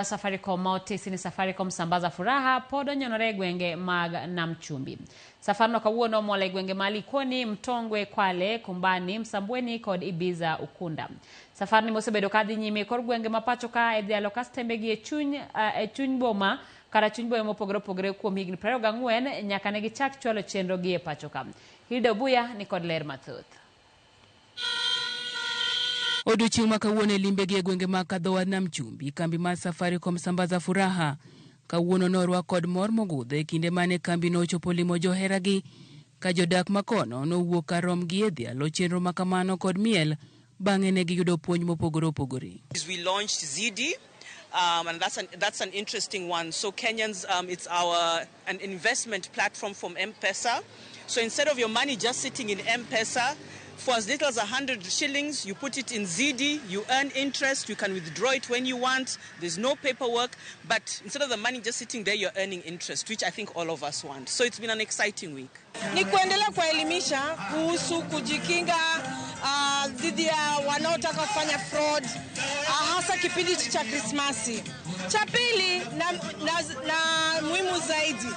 Safaricom ma otisi ni Safaricom Sambaza Furaha pod onyonore e gwenge mag Nam Chumbi. Safarno kawuono omol e gwenge ma Likoni, Mtongwe, Kwale, Kumbani, Msambweni kod Ibiza Ukunda. Safarni mosebedo kadhi nyime e kor gwenge ma pacho ka e dhialo kastembegi e chuny, e chuny boma kata chuny bombe mopogore opogore kuom higni 24 nyaka ne gichak chwalo chenro gi e pacho ka. Hilda Obuya ni kod ler mathoth. Odiochieng' ma kawuono e limbegi e gwenge mag Kadhowa Nam Chumbi, kambi mar Safaricom Sambaza Furaha kawuono norwak kod mor mogundho e kinde mane kambino ochopo limo joheragi ka jodak makono nowuok kar romgi e dhialo chenro ma kamano kod miel bang'e ne giyudo puonj mopogore opogore. We launched ZD, and that's an interesting one. So Kenyans, it's our an investment platform from M-Pesa. So instead of your money just sitting in M-Pesa, for as little as 100 shillings, you put it in ZD, you earn interest, you can withdraw it when you want, there's no paperwork, but instead of the money just sitting there, you're earning interest, which I think all of us want. So it's been an exciting week. Ni kuendelea kuwaelimisha kuhusu kujikinga dhidi ya wanaotaka kufanya fraud, hasa kipindi cha Krismasi. Cha pili na muhimu zaidi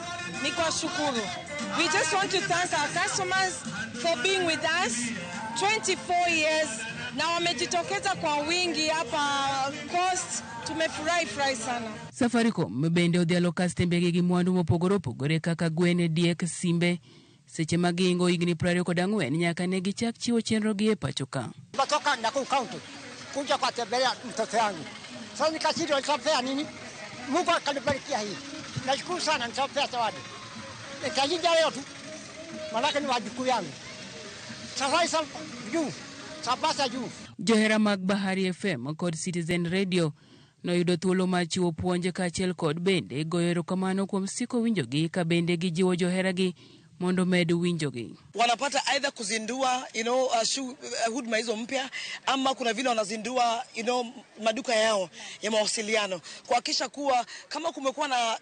ni kuwashukuru. We just want to thank our customers for being with us 24 years na wamejitokeza kwa wingi hapa Coast. Tumefurahi furahi sana. Safaricom bende odhialo kastembegi gi mwandu mopogore opogore kaka gwen, diek, simbe seche ma gihingo higni 24 nyaka ne gichak chiwo chenro gi e pacho ka. Natoka Nakuru County kuja kuwatembelea mtoto yangu. Sasa nikashindwa nitampea nini? Mungu akanibarikia hii. Nashukuru sana, nitampea zawadi. Nitaingia leo tu. Maanake ni wajukuu yangu. Sasa juu, sabasa juu. Johera mag Bahari FM kod Citizen Radio noyudo thuolo mar chiwo puonj kaachiel kod bende goyo erokamano kuom siko winjogi ka bende gijiwo joheragi mondo med winjogi. Wanapata aidha kuzindua huduma hizo mpya ama kuna vile wanazindua maduka yao ya mawasiliano kuhakikisha kuwa kama kumekuwa na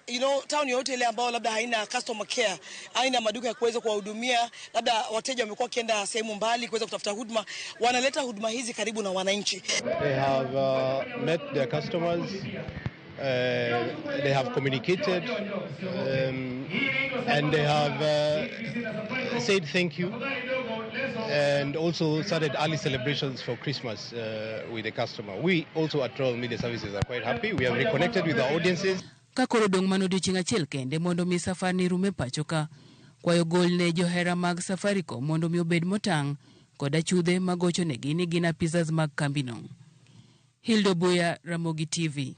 town yoyote ile ambayo labda haina customer care, haina maduka ya kuweza kuwahudumia, labda wateja wamekuwa wakienda sehemu mbali kuweza kutafuta huduma, wanaleta huduma hizi karibu na wananchi. They have met their customers. They have communicated, and they have said thank you, and also started early celebrations for Christmas with the customer. We also at Royal Media Services are quite happy. We have reconnected with our audiences. Ka koro dong' mana odiochieng' achiel kende mondo mi safar ni rum e pacho ka, kwayo gol ne johera mag Safaricom mondo mi obed motang' kod achudhe magochonegi ni gin apisas mag kambino. Hilda Obuya, Ramogi TV.